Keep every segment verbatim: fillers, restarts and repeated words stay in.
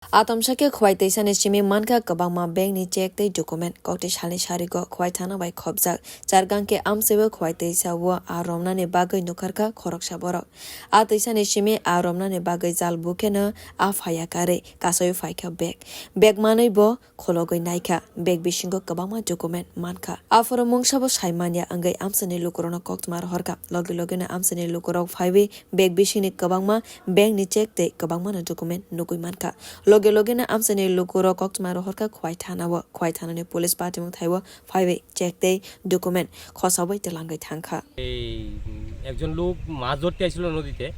Atomsa khe Khwai Teisani simi mankha kwbangma bank ni check tei document. Kokti salni sarigo Khwai thana bai khopjak Chargang khe amchaibo Khwai Teisa o a romnani bagwi nukharkha khoroksa borok. A teisani simi a romnani bagwi jal bukheno a phaiya karwi kasaiwi phaikha bag. Bag manwi bo khologwi naikha, bag bisingo kwbangma document mankha. Aphuru mungsabo sai manya wngwi amchaini lukurokno koktwma rohorkha. Logi logino amchaini lukurok phaiwi bag bisingni kwbangma bank ni check tei kwbangmano document nugwi mankha. Logi logino amchaini lukurok koktwma rohorkha Khwai thana o. Khwai thanani police patimung thaibo phaiwi check tei document khosawi twlangwi thangkha. এই একজন লোক মাছ ধরতে আসছিল নদীতে।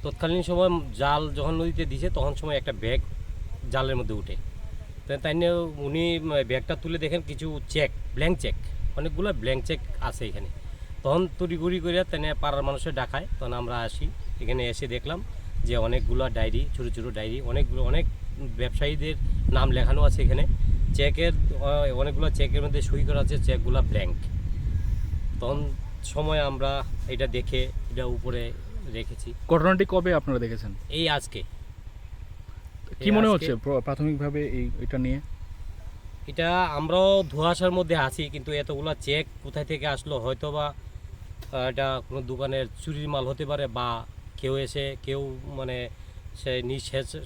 তৎকালীন সময় জাল যখন নদীতে দিছে, তখন সময় একটা ব্যাগ জালের মধ্যে উঠে। তো তাই নিয়ে উনি ব্যাগটা তুলে দেখেন কিছু চেক, ব্ল্যাঙ্ক চেক, অনেকগুলো ব্ল্যাঙ্ক চেক আছে এখানে। তখন তড়িঘড়ি করে তাই নিয়ে পাড়ার মানুষের ডাকায়, তখন আমরা আসি। এখানে এসে দেখলাম যে অনেকগুলো ডায়েরি, ছোটো ছোটো ডায়েরি, অনেকগুলো, অনেক ব্যবসায়ীদের নাম লেখানো আছে এখানে। চেকের, আহ, অনেকগুলো চেকের মধ্যে সই করা আছে, চেকগুলো ব্ল্যাঙ্ক। তখন সময় আমরা এটা দেখে এটা উপরে রেখেছি। ঘটনাটি কবে আপনারা দেখেছেন? এই আজকে কি এ, মনে আজকে- হচ্ছে প্র- প্রাথমিকভাবে এই এটা নিয়ে? এটা আমরাও ধোঁয়াশার মধ্যে আছি, কিন্তু এতগুলা চেক কোথায় থেকে আসলো? হয়তো বা আহ, এটা কোনো দোকানের চুরির মাল হতে পারে, বা কেউ এসে কেউ মানে সে নিজ স্বেচ্ছ-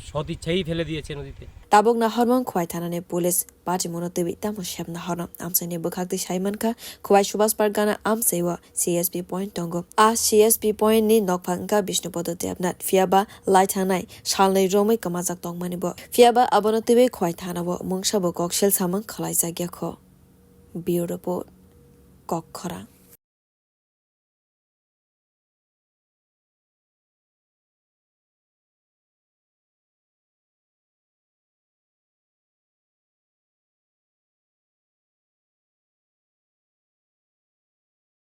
সৎ ইচ্ছাই ফেলে দিয়েছে নদীতে। Tabuk nahormang Khwai thanani police patimungno twiwi tamo sepna horno. Amchaini bwkhak twi sai mankha Khwai Subhash Pargana amchai o C S P point tongo. A C S P point ni nokphang wngkha Bishnupada Debnath, phiyaba lai thangnai salnwi romwi kwmajak tongmani bo. Phiyaba abono twiwi Khwai thana o mungsabo koksil samung khwlaijakya kho. Bureau Report, Kokkhorang.